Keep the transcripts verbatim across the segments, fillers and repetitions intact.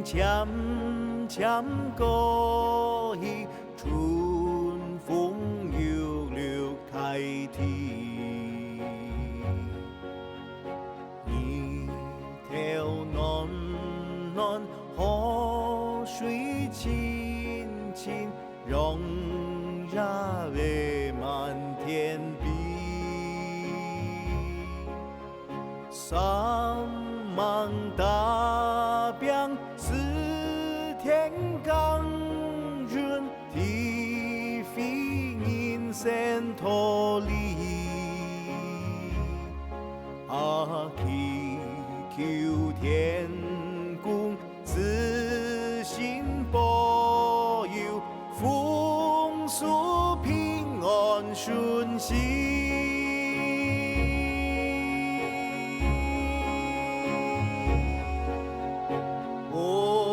漸漸過去，春風又綠大地。日頭暖暖，河水清清，陽光洒滿天飛。 山塢大餅四天耕耘，體會人生道理。啊，祈求天公 慈心保佑，豐收平安順心。哦。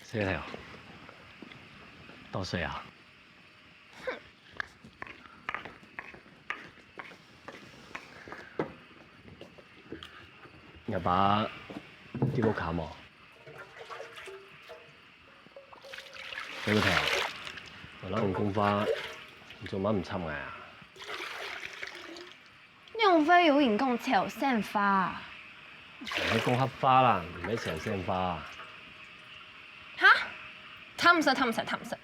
睡了，到睡啊。你阿爸在屋下無？ 對毋對啊？𠊎摎你講話，你做麼毋插𠊎啊？仰會有人講朝鮮話啊？𠊎講客話啦，毋係朝鮮話啊。哈？聽毋識，聽毋識，聽毋識。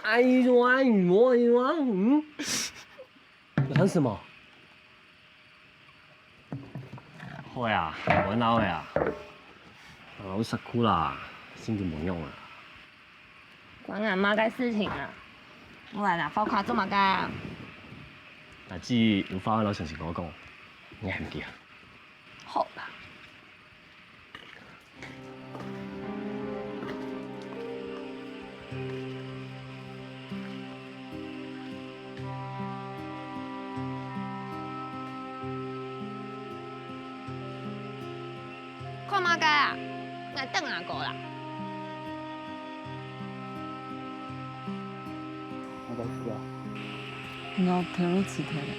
哎喲，哎喲，哎喲，嗯？你喊什麼？好呀，無鬧呀。啊，𠊎食苦啦，心情無樣啊。關𠊎麼个事情啊？𠊎來啦，發卡做麼个啊？阿姊有話愛摎先生哥講，你喊佢啊。好啦。 看麼个啊？𠊎等阿哥啦。 𠊎來試啊。𠊎頭路辭忒咧。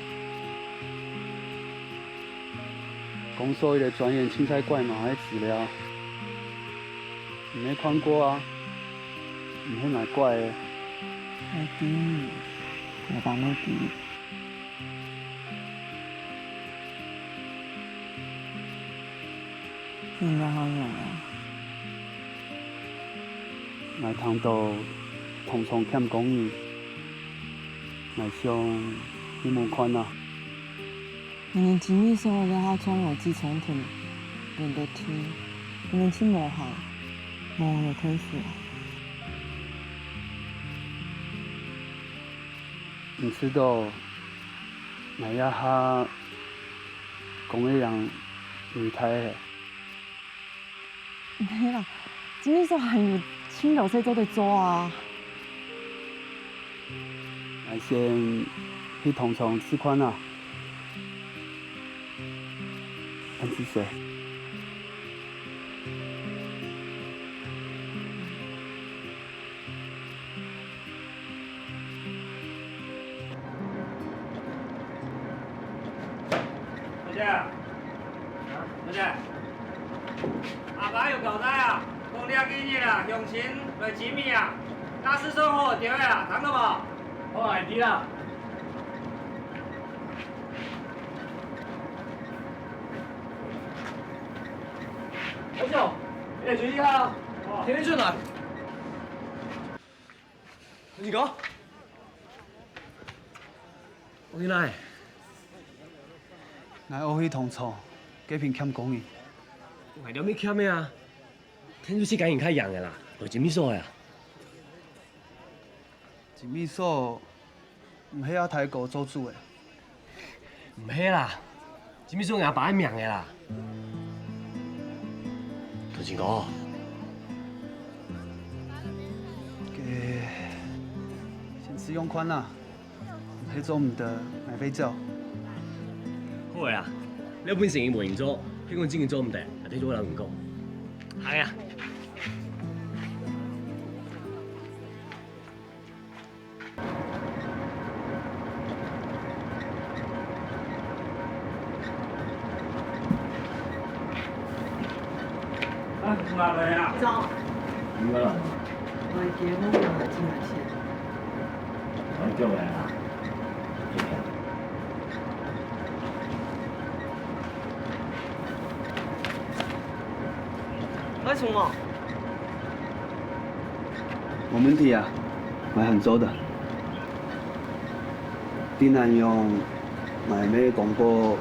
講說一個專業凊彩拐嫲个資料，你無看過啊？毋係𠊎拐个。𠊎知，𠊎當然知。你仰好用啊？ 𠊎聽到糖廠欠工人，𠊎想去問看啊。你連經理所這下創業之前，你都聽，你連去無行，無有退休啊？你知道，𠊎這下講个樣，你太黑。 毋係啦，經理所還有盡多事做得做啊。𠊎先去糖廠試看啊。恁仔細。 小姐，小姐，阿爸有交代啊，講這幾日啊，鄉親來指名啊，大事上好丟个啊，聽到無？好，𠊎知啦。阿兄，你來注意下，天天出來。 你講，我去哪？𠊎愛去糖廠，該片欠工人。𠊎兜乜欠个啊，天主係該人較贏个啦，來經理所个啊。經理所毋係阿大哥做主个。 毋係啦，經理所𠊎阿爸个名个啦。哥，該先試用看啦，係做毋得，𠊎會走。好个啊，你有本事你無人做，係講真个做毋得，𠊎就做人毋講。係啊。 走。你个人，我个節目啊，真难寫。我叫来啊。为什么？ 無問題啊，𠊎還做得。在南洋，𠊎乜講過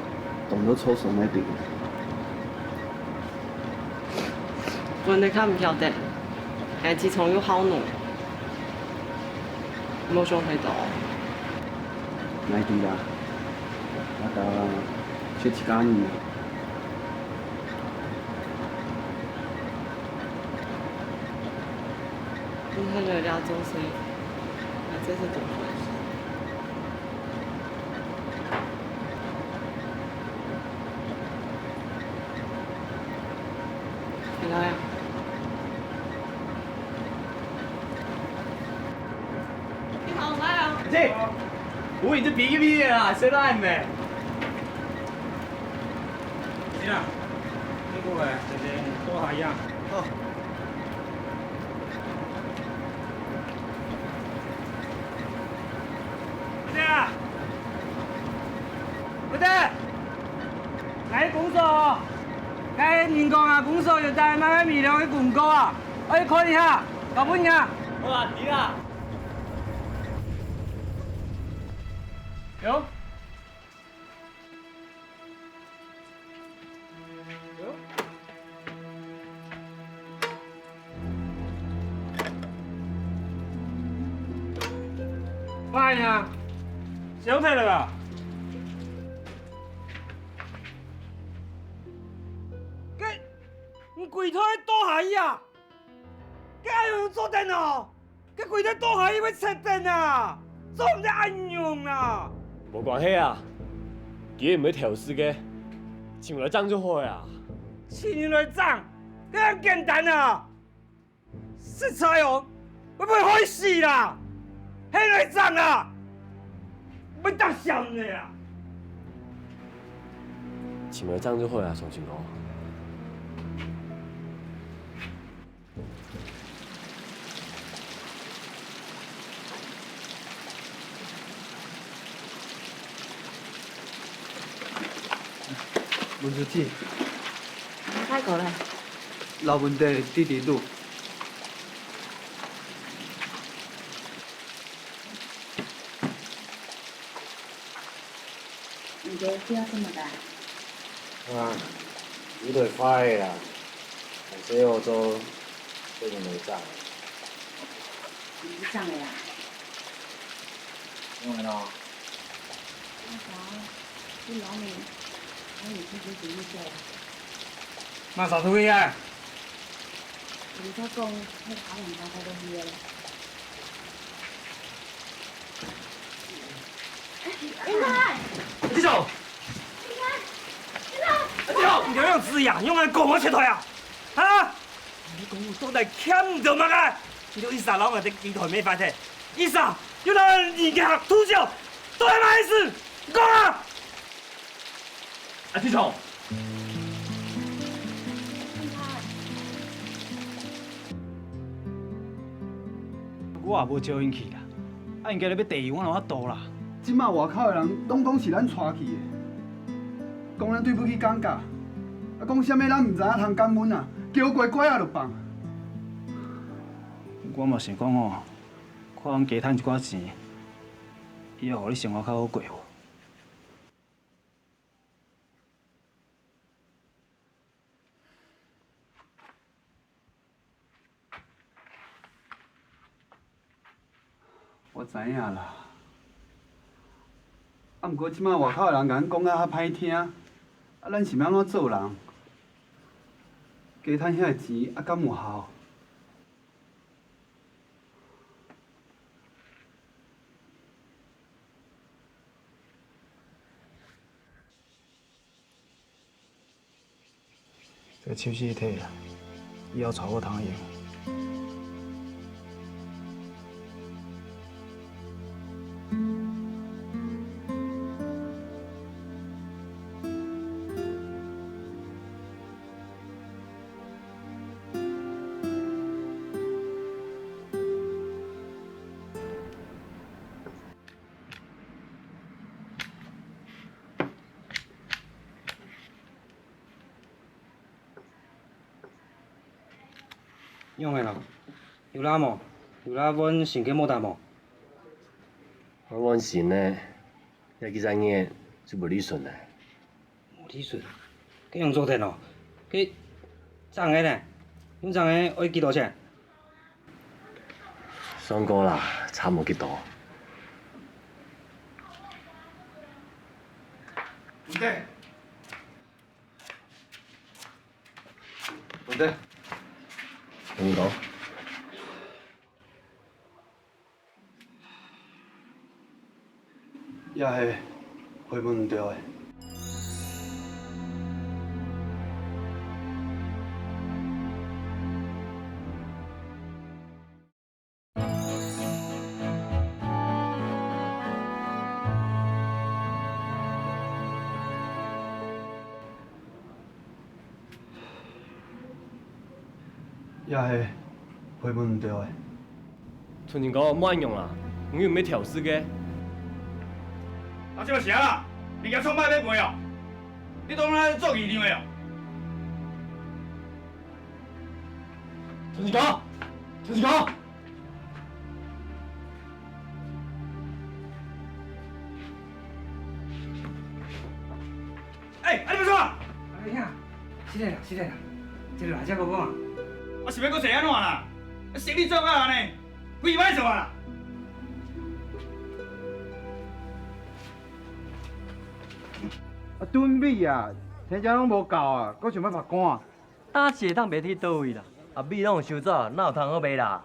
當多錯事个朋友。𠊎等較毋曉得，𠊎自從有孝女，無想太多。𠊎知啦，大家就自家人啊。 你還來這做事，𠊎真係當歡喜。你來啊！你好，來啊！姐，我已經畢業了啊，誰來沒？ 行啊，你過來，姐姐，你坐下呀。好。快點啊！快點！來公所，該人講啊，公所有帶賣米糧个公告啊，愛看一下，搞分你啊。好啊，知啦。有。 哎呀，燒忒了吧？該，你櫃台倒下去啊！該恁樣做得哦？ 該櫃台倒下去會切斷啊！做毋得恁樣啊！無關係啊，佢毋係投資个，請人來整就好啊。請人來整，該恁簡單啊！實在哦，會毋會害死啦？係來整啊！會當笑你啊！請人來整就好啊，相信我。 文書記，你開口了。老文的弟弟錄。 你个腳這麼大？啊，有點壞啦，還係愛做別人來整。你去整个啊？用个咯。那啥，去老美，老美去去去去做。那啥都會啊？你在講，那阿龍家家都畢業了。 英台！阿弟兄！英台！英台！阿弟兄！你兩隻羊用來講我切斷啊？啊？你講我到底欠毋著麼个？你就一直摎𠊎个雞腿尾發忒，一直又摎人家偷笑，到底麼个意思？你講啊！ 阿弟兄！我也無招人去啦，啊，人家咧欲地，我哪法度啦？這馬外口个人攏講是咱帶去个，講咱對不起公家，啊，講啥物咱毋知影通感恩啊，叫乖乖仔就放。我嘛想講哦，看咱加趁一寡錢，以後予你生活較好過無？ 我知影啦。啊，毋過這馬外口个人共咱講甲遐歹聽，啊，咱是欲按怎做人？你趁遐个錢啊，敢有效？ 這手機忒啦，以後帶我通用。 仰仔啦？有罅無？有罅換新个摩托無？換換新个，也幾隻月就無利潤了。無利潤？該仰做得哦？該正个呢？用正个愛幾多錢？ 算過啦，差無幾多。文德，文德，文哥，也係回本毋著个。 也係回本毋著个。春情哥，莫恁樣啦，你又毋係挑事个。啊，這个啥啦？物件創歹買賣哦？你當然做議量个哦？春情哥，春情哥！ 哎，啊，你欲創啥？哎呀，失禮啦，失禮啦，這个來遮無講啊。啊，是欲閣坐按怎啦？啊，生理做甲按呢，規擺做啊啦。啊，準備啊，天光攏無夠啊，閣想欲曝乾啊？打死會當賣去佗位啦？啊，米攏有收走，哪有通好賣啦？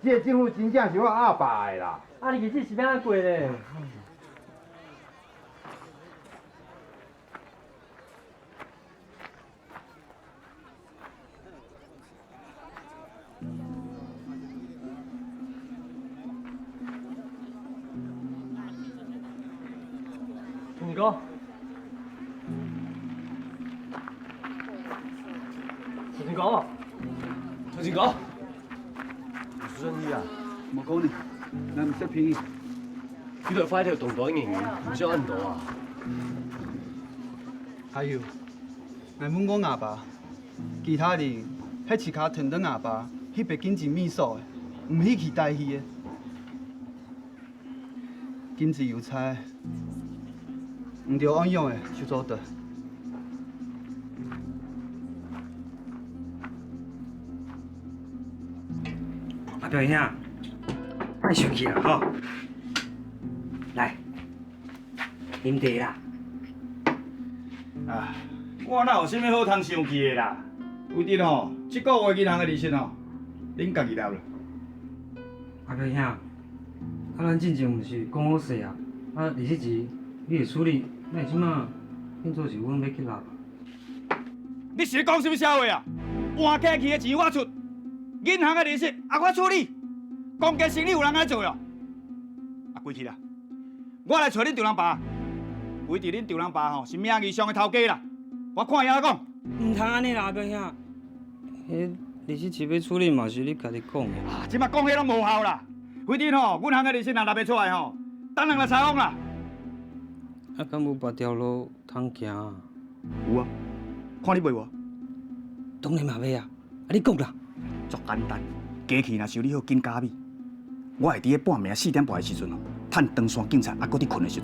這个政府真正是有阿爸的啦。啊，日子是欲按怎過咧？ 春情哥，春情哥，春情哥，有順利啊？無可能，咱毋識便宜。佢就壞頭動到原因，毋需要恁多啊。還有，𠊎問過吾爸，其他人係自家跈等吾爸去北京尋秘書个，毋係去帶去个。 禁止郵差，毋知愛仰仔就做得。阿彪兄，莫生氣啦吼。來，啉茶啦。啊，我哪有啥物好通生氣的啦？規定吼，這個月銀行的利息吼，恁家己納啦。阿彪兄， 啊，咱進前毋是講好勢啊？啊，利息錢你會處理，哪會這馬變做是阮欲去納啊？你是咧講啥物笑話啊？換過去的錢我出，銀行的利息啊我處理，公家生理有人愛做哦。啊，規氣啦，我來揣恁丈人爸，規定恁丈人爸吼是名義上的頭家啦，我看伊按怎講。毋通按呢啦，阿彪兄。 彼利息錢欲處理嘛是你家己講的。啊，這馬講彼攏無效啦。反正吼，銀行的利息若納袂出來吼，逐人來裁縫啦。啊，敢有別條路通行啊？有啊，看你賣無？當然嘛賣啊，啊，你講啦。足簡單，機器若修理好緊加米， 我會佇咧半暝仔四點半的時陣哦，趁唐山警察猶閣佇睏的時陣，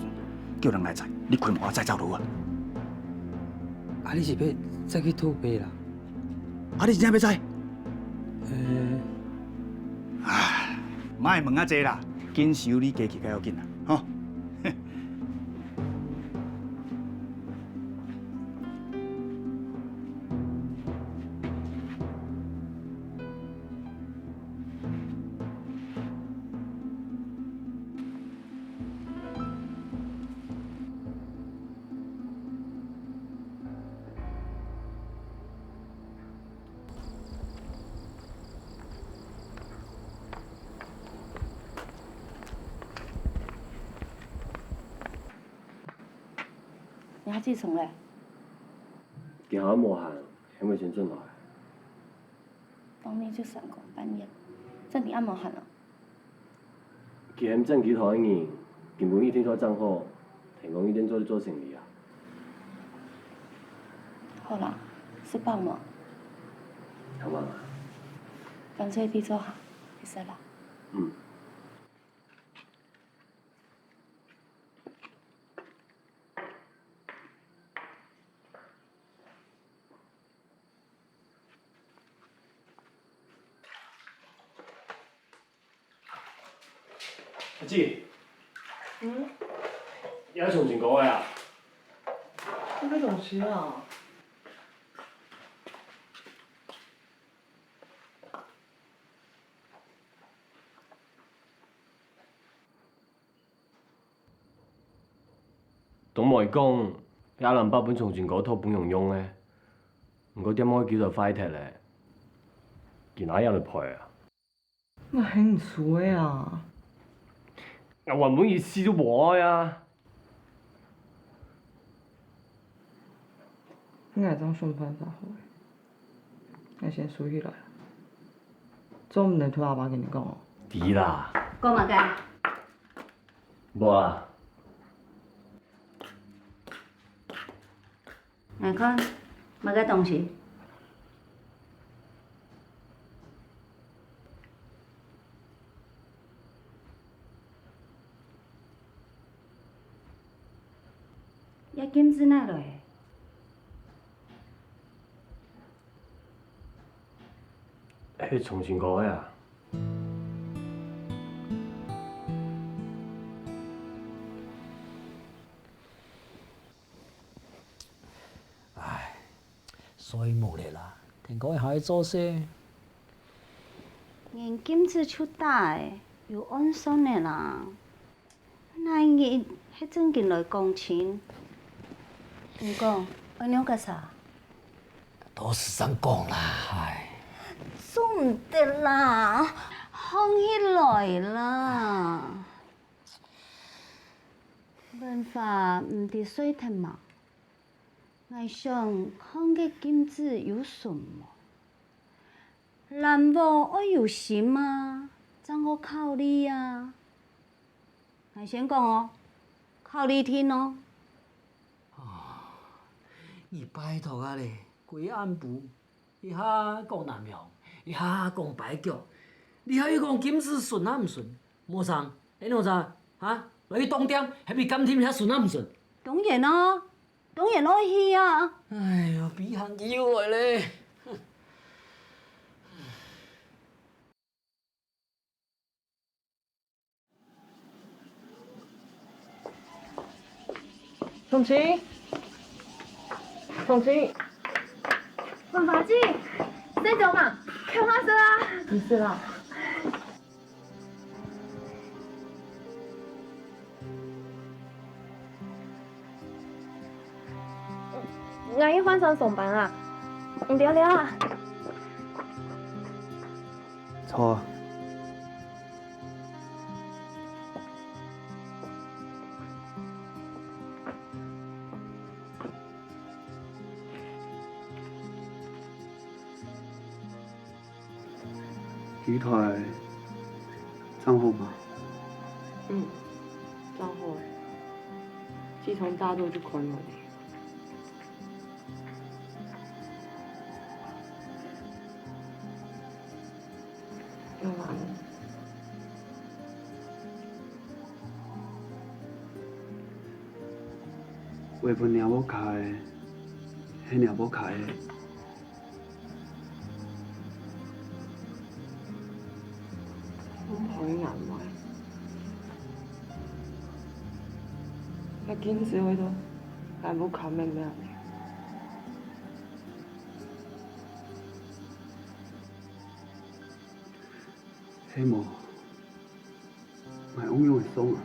叫人來載，你開門仔載走就好啊。啊，你是欲載去討白啦？啊，你真正欲載？呃，唉，莫問遐濟啦，緊修理機器較要緊啦，吼。你還幾重咧？今下無閒，你會先轉來。當面就三更半夜，正經恁無閒哦。佢喊正經頭个人，根本一定做正好，天光一定做做生理啊。好啦，食飽無？好嘛。乾脆你做下，你食啦。嗯。 阿姊，嗯？你愛重新搞个啊？這個東西啊。 同妹講，這籃包分重新搞到分人用个，毋過店外機台壞忒咧，佢哪樣來賠啊？𠊎喊你收个啊！𠊎原本一息都無愛啊！𠊎正想辦法好个，𠊎先收起來。做毋得同阿爸跟你講哦。知啦。講麼个？無啊。 𠊎看，麼个東西？這金子哪來？ 係重新搞个啊。唉，所以無咧啦，天光一下愛做事。連金子就打咧，又按算咧啦。 哪日係正經來講清。你講，愛仰結煞？到時正講啦，唉。做毋得啦，䟘起來啦。文華毋知睡忒無？𠊎想看該金子有順無？ 藍屋愛有心啊，正好考慮啊。𠊎先講哦，考慮定哦。你拜託啊咧，歸暗晡，一下講南洋，一下講跛腳，這下又講金子順啊毋順，無成，恁樣咋？哈？來去當店，還比監聽遐順啊毋順？當然啊， 當然愛去啊！哎喲，比寒氣又來咧！同情，同情，文華姊，先走嘛，開玩笑啊！你死啦！ 𠊎愛換衫上班啊！你尞尞啊！坐。 機台正好無？嗯，正好欸。自從打著就關門了。 會分若屋下个，係若屋下个。毋好意思啊，𠊎緊張到𠊎屋下妹妹啊。 係無？𠊎仰般會爽啊？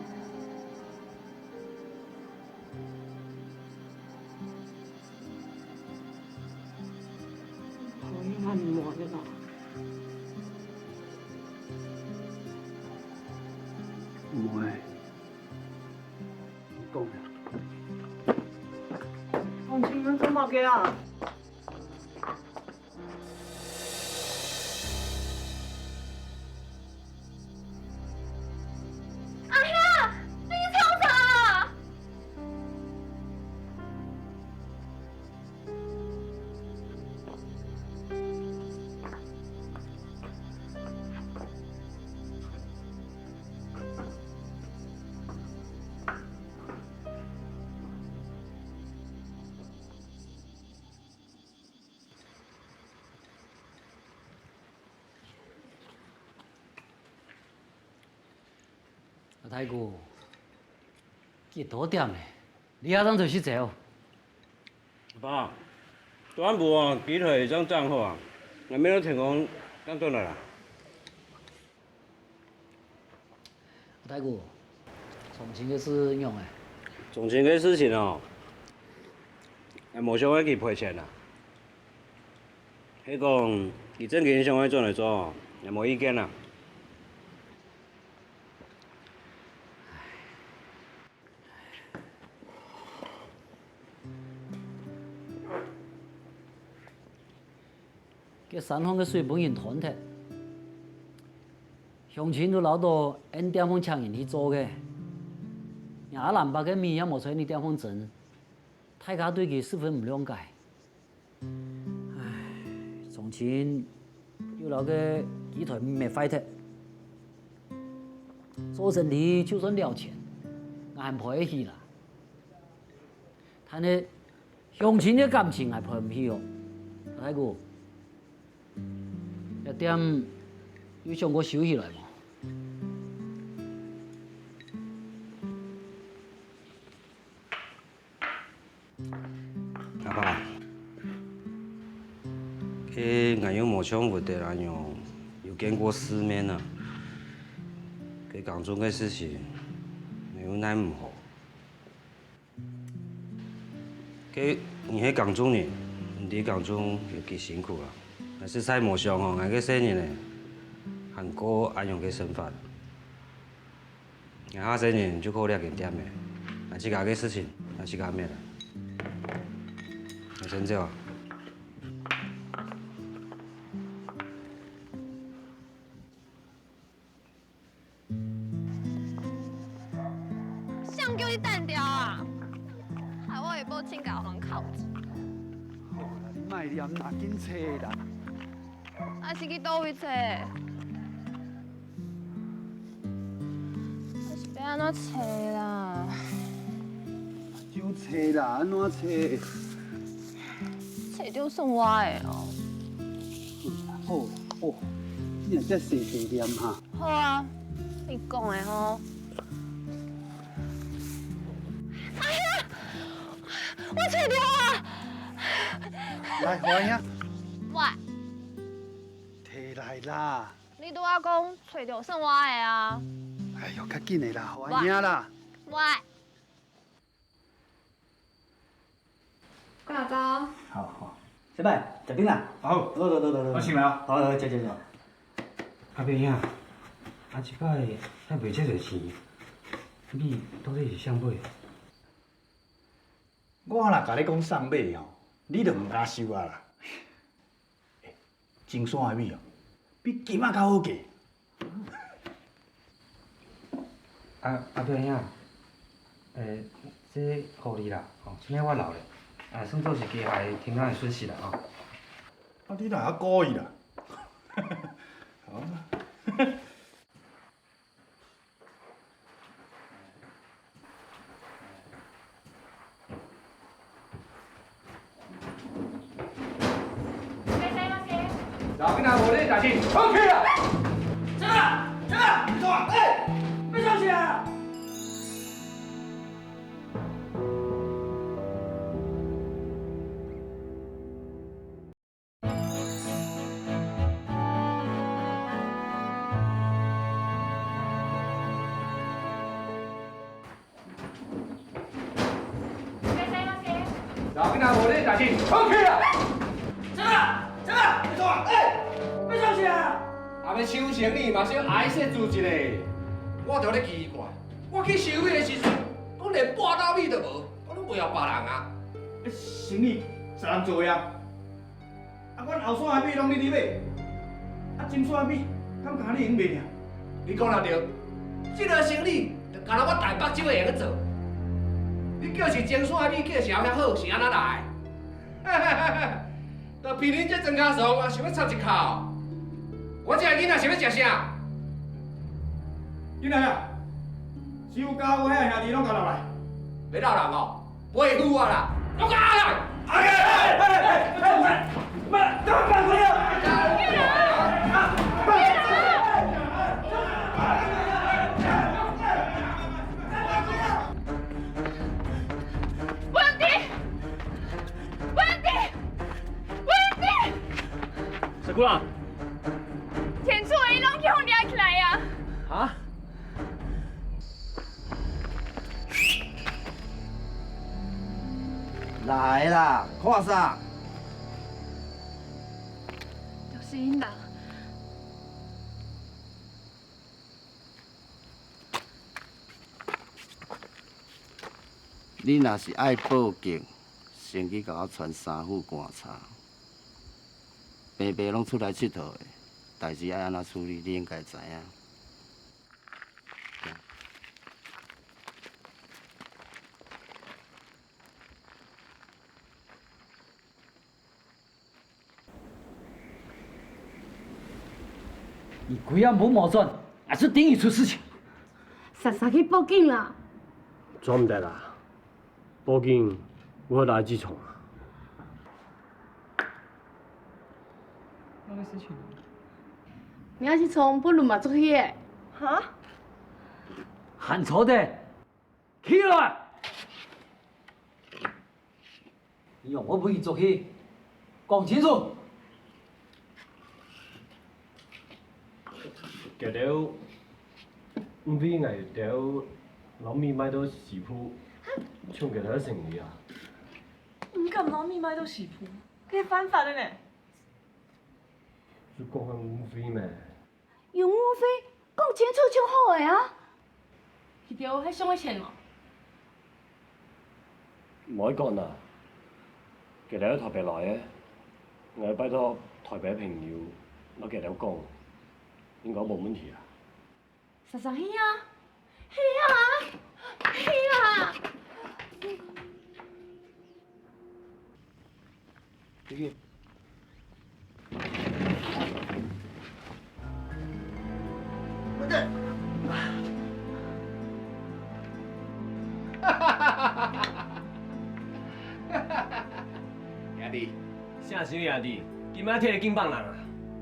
可以，𠊎毋愛啦。毋會。你講啊。个啊！阿兄，你創啥？ 阿大哥，幾多點咧？你也正出去走？爸，昨暗晡哦，機台正整好啊，𠊎乜愛天光正轉來啦。阿大哥，重慶个事仰仔？重慶个事情哦，𠊎無想愛佢賠錢啊。係講佢正經想愛轉來做，𠊎無意見啊。 該山項个水分人斷忒，鄉親都恅著恩店項請人去做个，若阿蘭伯个米也無在你店項徵，大家對佢十分毋諒解。 唉，重慶又摎該機台搣壞忒，做生理就算了錢，𠊎還賠得起啦。但係鄉親个感情𠊎賠毋起哦。大哥，這店有想過收起來無？ 阿爸，該𠊎又無像吳德恁樣有見過世面啊。該耕種个事情，𠊎又奈毋何。該你係耕種人，你知耕種有幾辛苦啊？𠊎實在無想吼，𠊎个細人仔，還過恁樣个生活。 𠊎下細人就靠這間店仔，𠊎自家个事情，𠊎自家搣啦。𠊎先走啊。想叫你單調啊！害我一步親家還靠著。好啦，你莫唸啦，緊揣啦。 啊，是去佗位揣？啊，是欲按怎揣啦？就揣啦，按怎揣？揣著算我个哦。好啦，好啦，你若遮細細唸哈。好啊，你講个吼。哎呀，我揣著啊！來，予𠊎啊。喂。 提來啦！你拄仔講揣著算我个啊！哎喲，較緊个啦，予𠊎啦！喂！大家早。好，好。小白，食冰啦！好。走，走，走，走，走。我先來啊。好，好，走，走，走。阿伯兄，啊，這擺哪買遮濟錢？你到底是啥人買？ 我若共你講送米吼，你就毋敢收啊啦。欸，金山的米哦，比金仔較好價。啊，阿伯兄，欸，這予你啦，吼，這个我留咧，啊，算做是家下天光的損失啦，吼。啊，你哪會故意啦？好啦。 老囡仔無你代誌，放屁啊！怎麼了？怎麼了？你說，欸，沒消息啊？ 老囡仔無你代誌，放屁啊！怎麼了？怎麼了？你說，欸，沒消息啊？啊，欲搶生理嘛，先愛惜自己咧。我就咧奇怪，我去收米的時陣，講連半斗米都無，我攏賣予別人啊。生理啥人做呀？啊，阮後山个米攏你咧買，啊，前山个米敢干焦你用買爾？你講了對，這个生理就干焦我大北洲个會曉做。你叫是前山个米叫是有遐好，是按怎來？就憑恁這庄跤倯，也想欲插一口？我這个囡仔想欲食啥？囡仔啊，收家務遐兄弟攏共留來。欲鬧人哦？ 袂赴啊啦！攏共下來！文迪！文迪！文迪！啥物啦？前厝个伊攏去予掠起來啊！哈？ 來啦，看啥？就是𪜶啦。你若是愛報警，先去共我傳三副棺叉。平平攏出來𨑨迌的，代誌愛按怎處理，你應該知影。 你鬼也無無轉，還係等你出事情。煞煞去報警啦！做毋得啦，報警，我會來自從啊。那個事情，你還係從不倫嘛出去耶？哈？喊錯的。 起來！你用我分你做戲，講清楚！佢兜毋會𠊎兜摎米賣到西部，搶佢兜个生理啊！毋敢摎米賣到西部，該犯法个呢！就講毋會咩？ 用誤會，講清楚就好个啊！佢兜係想愛錢無？毋愛講啊，佢兜係台北來个，𠊎拜託台北个朋友摎佢兜講，應該無問題啊。煞煞去啊！去啊！去啊！ 兄弟，啥物兄弟？今仔天天緊放人啊！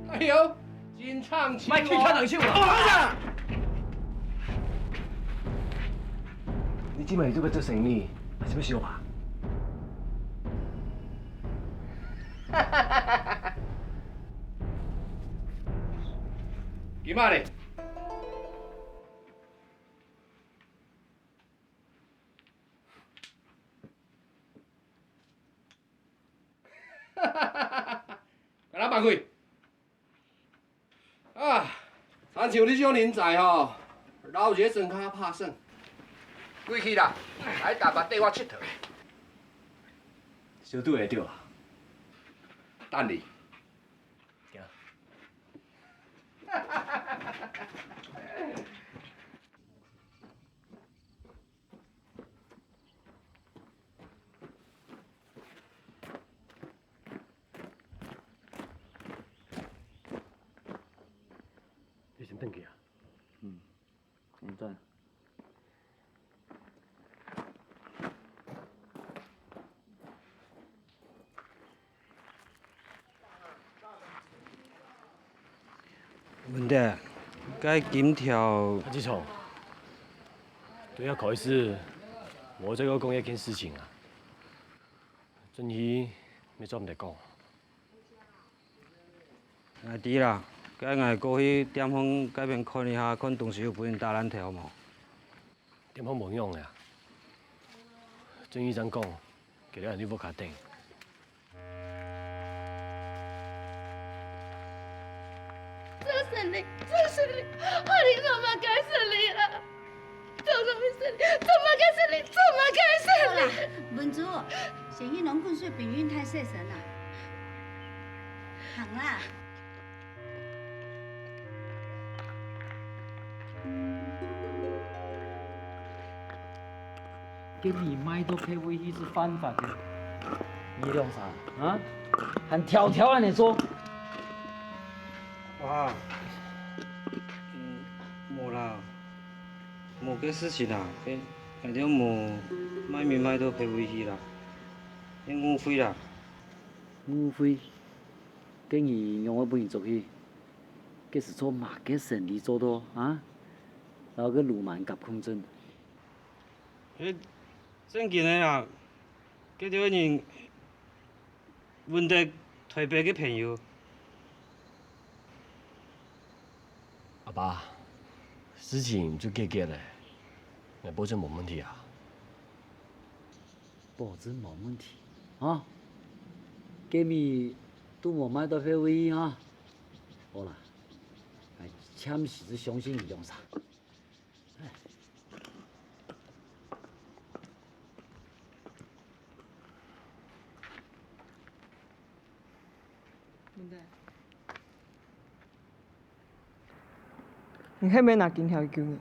哎喲， 真唱秋哦！莫去牽人手啊！你這擺係欲做生理，還係欲相拍？今仔日，共人放開！ 啊，親像你這種人才吼，留一个庄跤拍算。歸去啦，來台北綴我𨑨迌。小賭會著啊？等你。行。 你先轉去啊。嗯，你轉。 文德，該金條，阿志聰，對這開始，無再過講這件事情啊。轉去，乜做毋得講。𠊎知啦，該𠊎過去店方該片看一下，看東西有分人打爛忒無？ 店方無用啊。正義正講，佢兜還在屋下等。做生理，做生理，啊，你做麼个生理啊？做啥物生理？做麼个生理？做麼个生理？好啦，文珠，先去攏滾水冰浴𢯭洗洗，該你賣到別位去係犯法个。你兩儕啊，還挑挑恁樣做？啊，嗯，無啦，無該事情啦，該𠊎兜無賣米賣到別位去啦，該誤會啦。誤會？該你仰會分人捉去？該係做麼个生理做到啊？摎該鱸鰻夾共振。 欸，正經个啊，該兜人問得臺北个朋友。阿爸，事情就解決了，𠊎保證無問題啊。保證無問題啊？該米都無賣到別位啊？好啦，𠊎暫時就相信你兩儕。 你係毋係拿金條救人？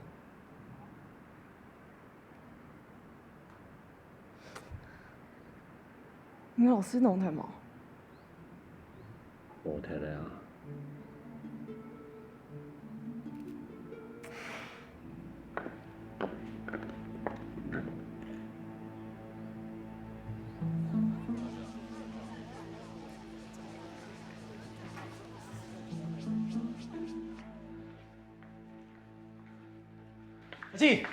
你老實講忒無？ 無忒了啊。阿姊，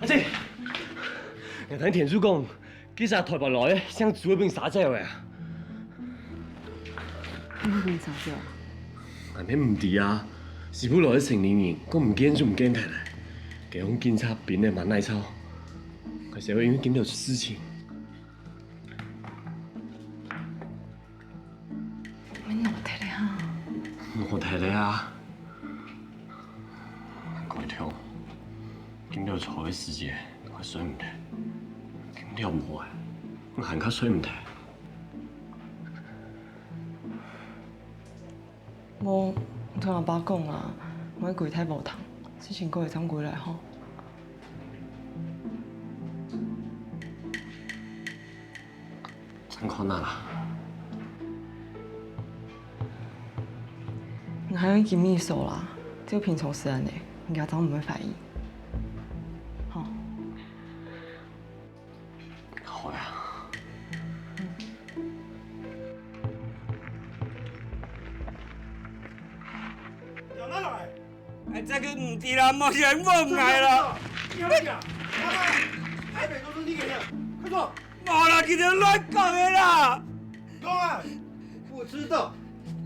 阿姊，𠊎聽田主講，該隻臺北來个姓朱个分人捎走了啊。仰會分人捎走啊？𠊎乜毋知啊，時務來个城裡人講毋見就毋見忒了，該用警察兵仔滿哪走，𠊎社會因為金條出事情。 𠊎腦忒了啊！腦忒了啊！𠊎改天，金條錯个時節，𠊎睡毋忒。金條無啊，𠊎還較睡毋忒。無，𠊎同阿爸講啊，𠊎歸大禾埕，事情過一站歸來吼。 正看啊啦。𠊎還愛緊面手啦，就平常時恁樣，人家正毋會懷疑。吼。好呀。 哎，這个毋知啦，莫先問𠊎啦。你要講，台北都是你給的，快說。無啦，佢兜亂講个啦。講啊！我知道，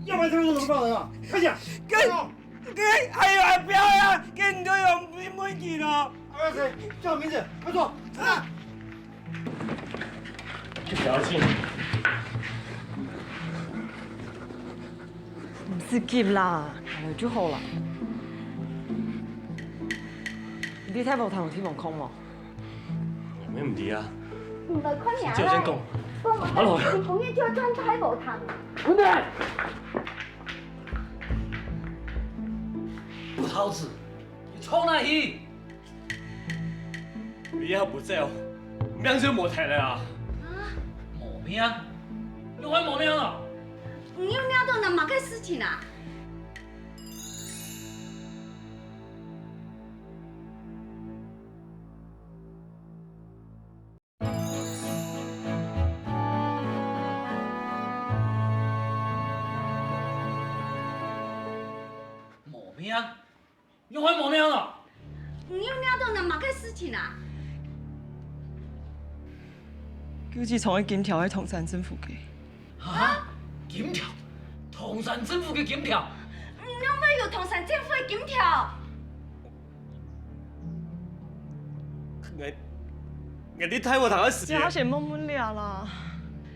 要不然他們怎麼放人啊？快講！跟，快講！跟，還有還不要呀，跟你都有問問題咯。二位誰？叫我名字，快說！啊！ 就不要緊。毋使急啦，下來就好啦。你知大禾埕有地方空無？無問題啊。你們快點來！就先講。跟我們，好了。你不願就要轉大禾埕。滾蛋！不桃子，你衝哪去？ 你還毋走，命就無忒了啊！啊？無命？仰會無命啊？你又惹到人麼个事情啊？無命？ 仰會無命啊？你又惹到人麼个事情啊？救濟倉个金條係唐山政府个。哈？金條？唐山政府个金條？你仰會有唐山政府个金條？𠊎 𠊎在大禾埕个時節。你還先莫問了啦，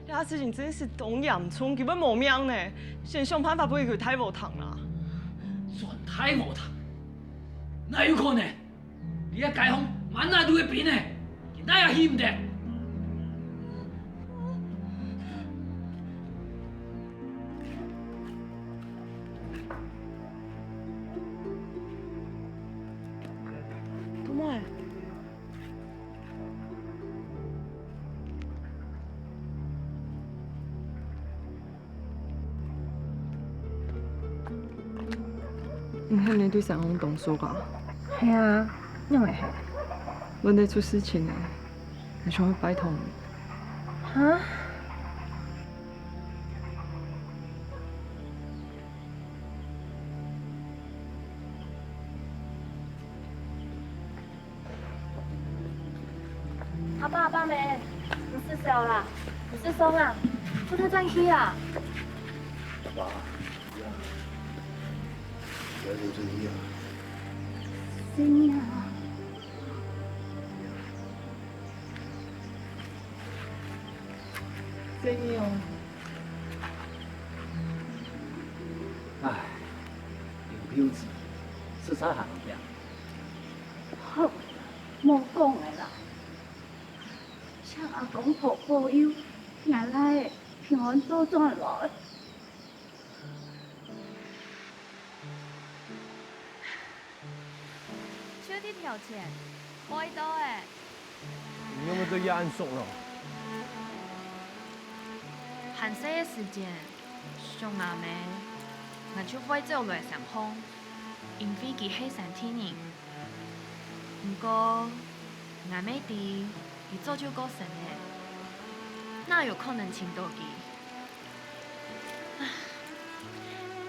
這事情真係當嚴重，佢會無命呢。先想辦法分佢去大禾埕啦。轉大禾埕？哪有可能？這街項滿哪都係兵呢，佢哪也去毋得。 做麼个？喊你對山項動手啊？係啊，仰會係？阮兜出事情了，𠊎想愛拜託你。哈？ 阿爸，阿爸姆，你食燒啦？你食燒啊？不能轉去啊！爸，不要轉去啊！真的啊！真的哦！唉，劉秀珠，實在還毋 好，莫講了啦，請阿公婆保佑，𠊎倈仔平安倒轉來。就這條錢，會到欸。你仰會對佢恁熟呢？還細个時節，想阿姆，𠊎就會走來山項，因為佢係山地人。 毋過，𠊎乜知佢早就過身了，哪有可能尋到佢？唉，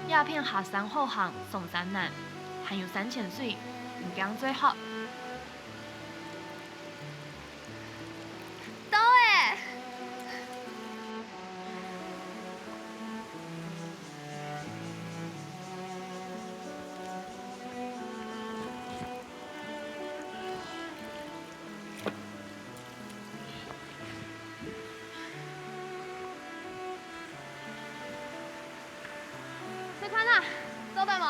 這片下山好行上山難，還有山泉水，毋驚最好。到欸！ 細潘啊，做得無？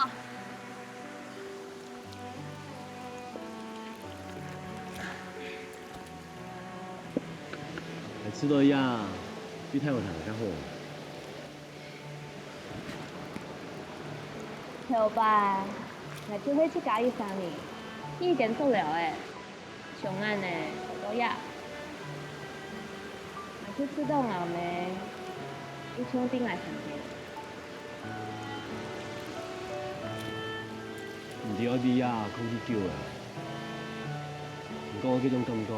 還試著呀，比太陽頭還較好。 頭擺，𠊎就係自家一儕人，已經足了欸，想恁呢做到這，𠊎就試著𠊎姆一直在𠊎身邊。毋知愛在這囥幾久了，毋過這種感覺，𠊎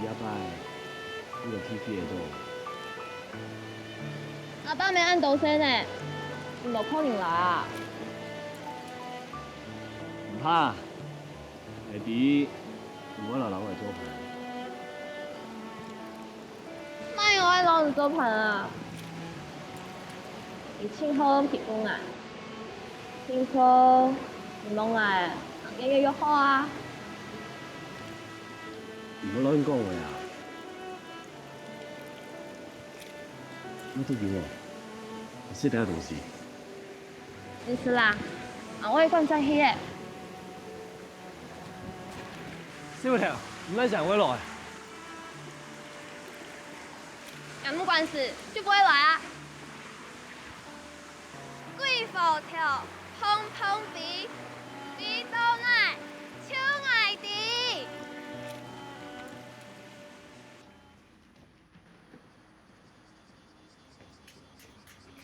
這擺 你就去去會著。阿爸姆恁多歲呢，你無看人來啊？毋怕，𠊎知你毋會摎人來做伴。麼人愛摎你做伴啊？你盡好照顧𠊎，聽說你無𠊎，人越來越好啊。你莫亂講話啊！ 你都有哦，你食點東西。你食啦，啊，𠊎趕轉去咧。小頭，你哪時會來？𠊎無關事，就毋會來啊。 鬼火頭，通通飛，飛到哪，就𠊎知。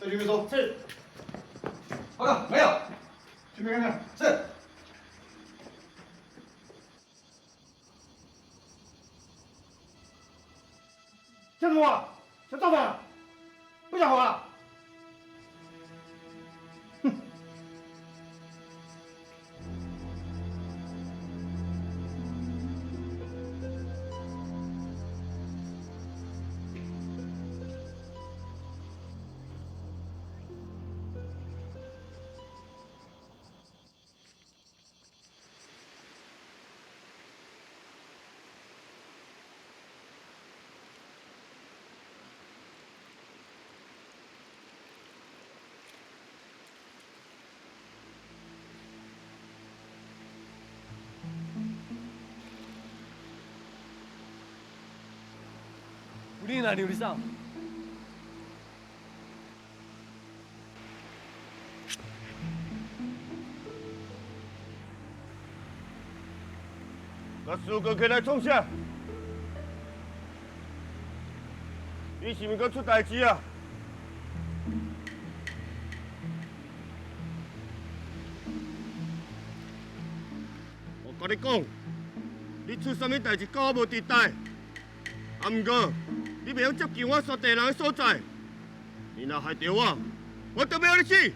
再去沒收。是。報告，沒有。去没看看。是。 想什麼啊？想造反啊？不想活了？哼！ 不能啊，劉理事長。 該蘇哥哥來衝啥？你是毋是出代誌啊？我甲你講，你出啥物代志，甲我無底代。啊，毋過，你袂用接近我山頂人个所在。你若害著我，我就欲予你死！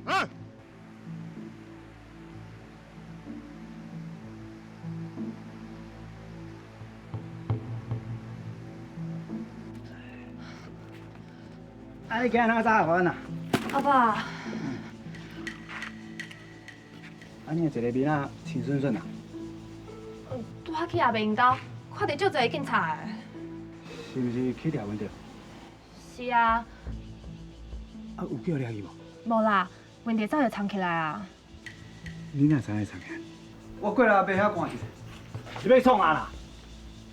啊！ 啊，你今仔哪遮好啊？阿爸，啊，你一个面仔青恂恂啊？拄仔去阿明兜，看著足濟警察个。是毋是去掠𪜶著？是啊。啊，有叫你去無？無啦，𪜶就早就藏起來啊。 你哪知會藏起來？我過來阿伯遐看一下。你欲創啥啦？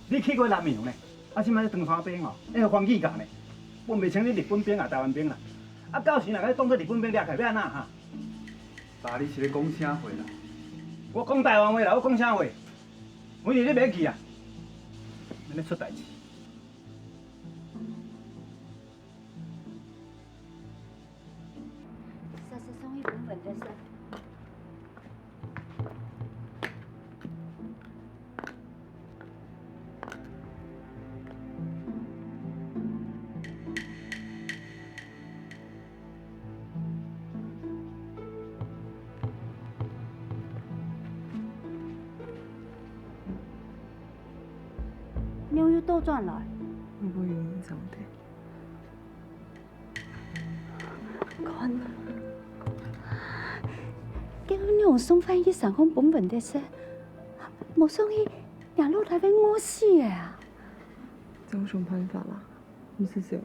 你去過南洋呢？啊，這擺咧唐山兵哦，會予翻譯甲呢。分袂清你日本兵啊、台灣兵啦。啊，到時若甲你當做日本兵掠起來，欲按怎哈？爸，你是咧講啥話啦？我講台灣話啦，我講啥話？反正你袂去啊，免得出代志。 這是送一本本的書。 你又倒轉來。我無閒，你坐等。看啊，該你用送翻譯成功本本的事，無送去，若老弟會餓死个啊！這有啥辦法啦？毋使走啦。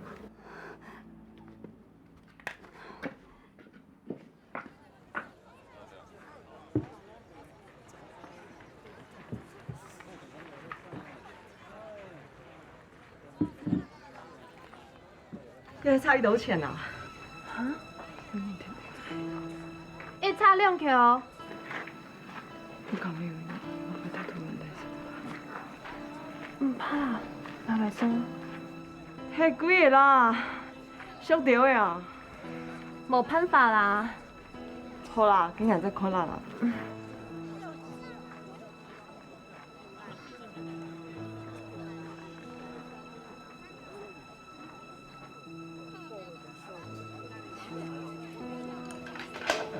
這還差幾多錢啊？啊？一冊兩箍。你講有影，我會太突然了。毋怕，買買算。忒貴了啦，俗掉个啊。無辦法啦。 好啦，今日再看啦啦。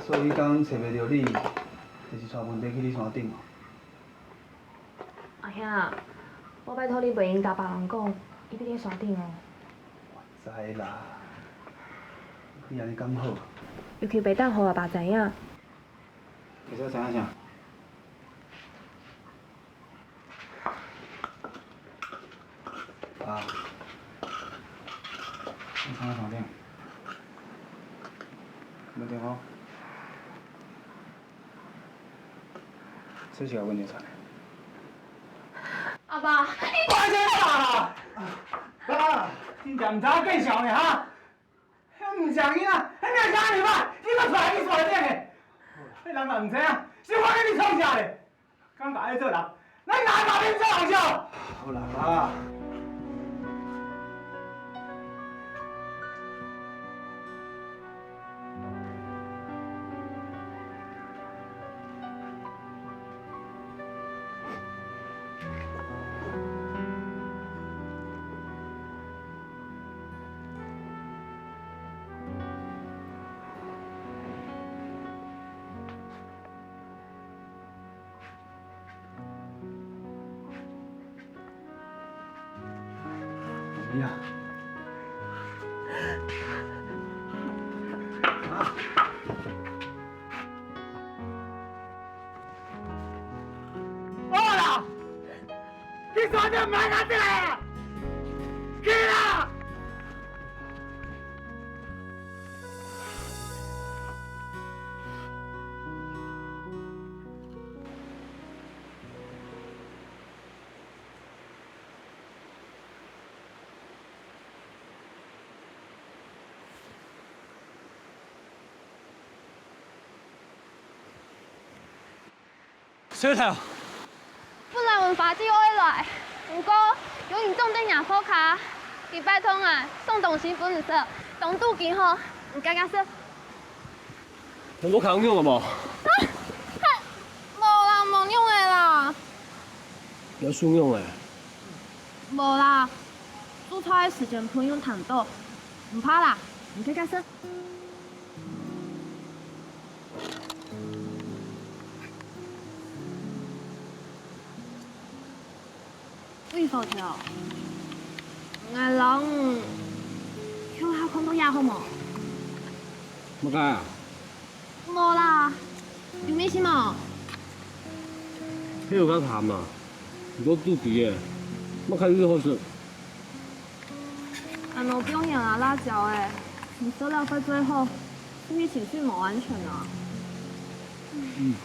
所以講找袂著你，就是帶問題去你山頂哦。 阿兄，我拜託你袂用甲別人講，一定愛山頂哦。我知啦，你按呢敢好？尤其袂當予阿爸知影。會使知影啥？啊，你看我頭頂，問題好。 這是愛問你啥？阿爸，你快點打啦！啊，真正毋知見笑呢哈！彼毋像你啊，彼名聲你歹，你都出來去耍電呢！彼人嘛毋知啊，是我跟你創啥咧？敢敢愛做人， 咱拿大兵做好笑。好啦，好啦。 哎呀！啊！好啦，去山頂買甲轉來啊！去啦！ 小偷！本來阮爸就愛來，毋過有人總在若鋪下，佢拜託𠊎送東西分你食，當肚飢吼，你遽遽食。你無看有用無？啊！有受傷誒？無啦，煮菜个時間分人彈到，毋怕啦，你看看先。 喂，火頭，𠊎摎你共下看到夜好無？麼个啊？無啦，有咩事無？係有較慘啊，你都肚皮誒，麼个有好食？恁樣放鹽啊、辣椒誒，你食了會最好，身體情緒無安全啊。嗯。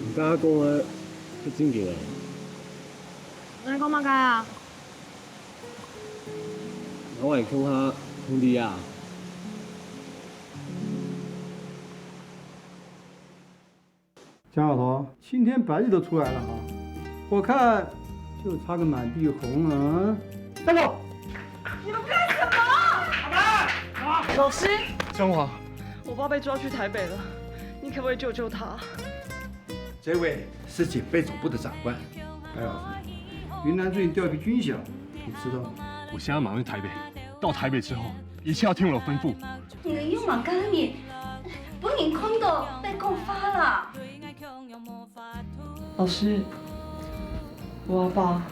你剛剛講个係正經个。𠊎講麼个啊？𠊎會共下兄弟啊。蔣老頭，青天白日都出來了哈，我看就差個滿地紅了。大哥，你們幹什麼？老師，江华，我爸被抓去台北了，你可不可以救救他？ 这位是警备总部的长官，白老师，云南最近调一批军饷，你知道吗？我现在马上去台北，到台北之后，一切要听我的吩咐。你个勇猛个人，分人看到，得讲话啦。老师，我阿爸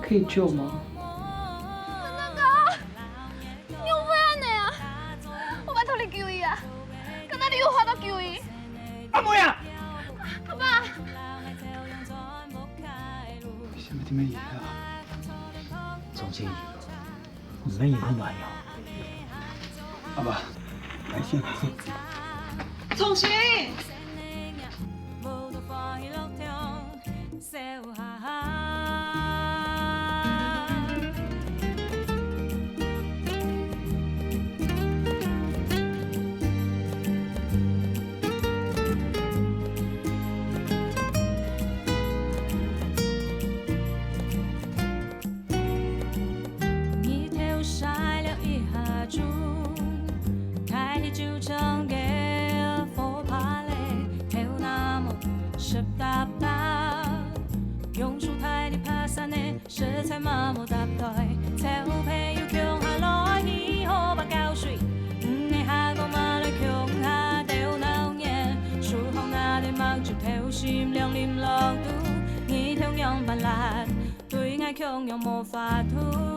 可以救吗？那个，你又不要那样，我拜托你救伊啊！刚才你有话到救伊。 阿妹啊！阿爸！下面這邊贏了。從前贏，毋免贏，好難贏。阿爸，來先，來先。重新。 日頭曬了一下鐘，大地就像个火把嘞，頭那毛濕答答，榕樹大地爬山呢，實在麻木搭台，小朋友共下來，起好把膠水，毋係下個馬來共下鬥鬧熱，樹項那點目珠頭心亮亮落肚，日頭樣般辣。 對𠊎共樣無法度。